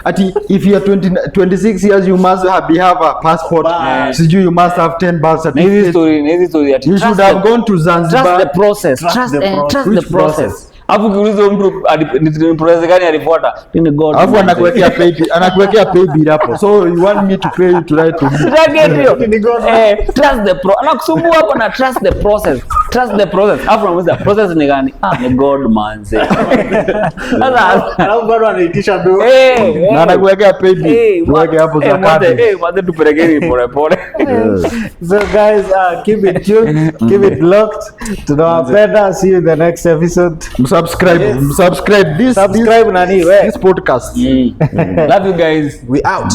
Ati if you are 20, 26 years, you must have a passport. Sijui you must have 10 birth Na hizi certificates. story, na hizi story ati You trust should have gone to trust Zanzibar. the process, trust, the process. trust the Which process. process? Alafu ukiuliza huyu mtu ni process gani alifuata? Ni God. Alafu anakuwekea pay bill hapo. So you want me to pay you to write to me? Target hiyo. Trust the pro. Anakusumbua hapo na trust the process. Trust the process. Alafu unamuuliza, process ni gani? Ah, ni God, manze. Sasa Alafu bado anaitisha do. Na anakuwekea pay bill. Uweke hapo za kadi. Manze, tupelekeni pole pole. So guys, keep it tuned, keep it locked. Tunawapenda. See you in the next episode. Msubscribe this Subscribe nani we. this podcast. Love you guys. We out.